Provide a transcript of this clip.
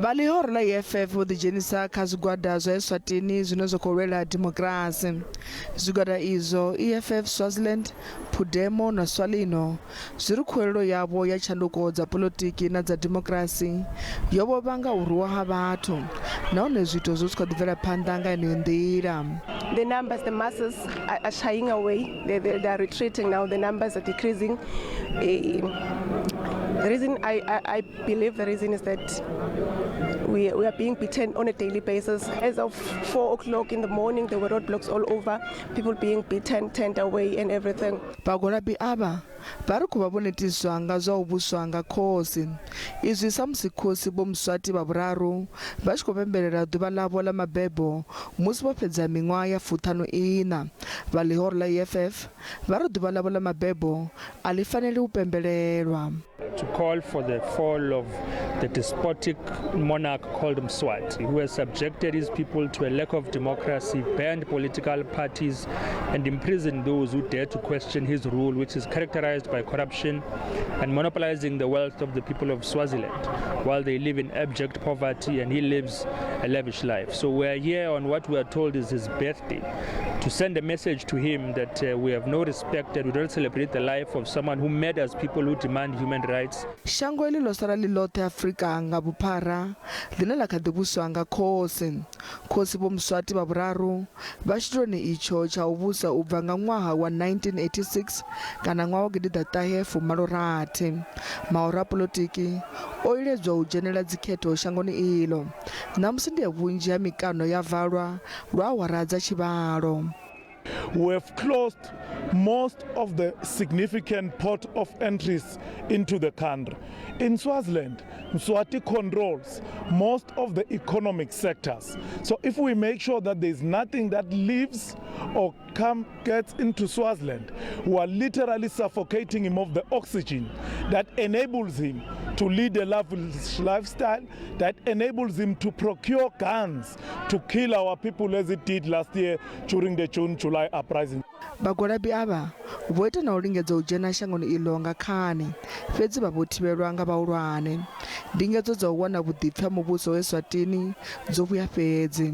Vha ḽihoro ḽa EFF vho ḓidzhenisa kha zwigwada zwa Eswatini zwine zwa khou lwela dimokirasi. Zwigwada izwo, EFF Swaziland, PUDEMO na Swalino, zwi ri khuwelelo yavho ya tshanduko dza poḽotiki na dza dimokirasi yo vho vhanga u rwiwa ha vhathu nahone zwiito zwo zwi kha ḓi bvela phanḓa nga yeneyo nḓila. The numbers, the masses are shying away. They are retreating now. The numbers are decreasing. The reason I believe the reason is that we are being beaten on a daily basis. As of 4 o'clock in the morning, there were roadblocks all over, people being beaten, turned away and everything. Vhagwalabi avha vha ri khou vha vho netiswa nga zwa u vhuswa nga khosi. Izwi sa musi khosi Vho Mswati vha vhuraru vha tshi khou pembelela ḓuvha ḽavho ḽa mabebo musi vho fhedza miṅwaha ya fuṱhanu iṋa. Vha ḽihoro ḽa EFF vha ri ḓuvha ḽavho ḽa mabebo a ḽi faneli u pembelelwa. To call for the fall of the despotic monarch called Mswati, who has subjected his people to a lack of democracy, banned political parties, and imprisoned those who dare to question his rule, which is characterized by corruption and monopolizing the wealth of the people of Swaziland, while they live in abject poverty and he lives a lavish life. So we are here on what we are told is his birthday to send a message to him that we have no respect, that we don't celebrate the life of someone who murders people who demand human rights. Shango iḽi ḽo sala ḽi ḽoṱhe Afrika nga vhuphara ḽine ḽa kha ḓi vhuswa nga khosi. Khosi Vho Mswati vha vhuraru vha tshituloni itsho tsha u vhusa u bva nga ṅwaha wa 1986 kana ṅwaha wa gidiḓaṱahe fumalo rathi. Mahoro a poḽotiki o iledzwa u dzhenela dzikhetho shangoni iḽo. Ṋamusi ndi he vhunzhi ha mikano ya valwa lwa awara dza tshivhalo. We have closed most of the significant port of entries into the country. In Swaziland, Mswati controls most of the economic sectors. So if we make sure that there's nothing that leaves or gets into Swaziland, we are literally suffocating him of the oxygen that enables him to lead a lavish lifestyle, that enables him to procure guns to kill our people as it did last year during the June-July uprising. Vhagwalabi avha vho ita na u lingedza u dzhena shangoni iḽo nga khani, fhedzi vha vho thivhelwa nga vhahulwane. Ndingedzo dza u wana vhuḓipfi ha muvhuso wa Eswatini dzo vhuya fhedzi.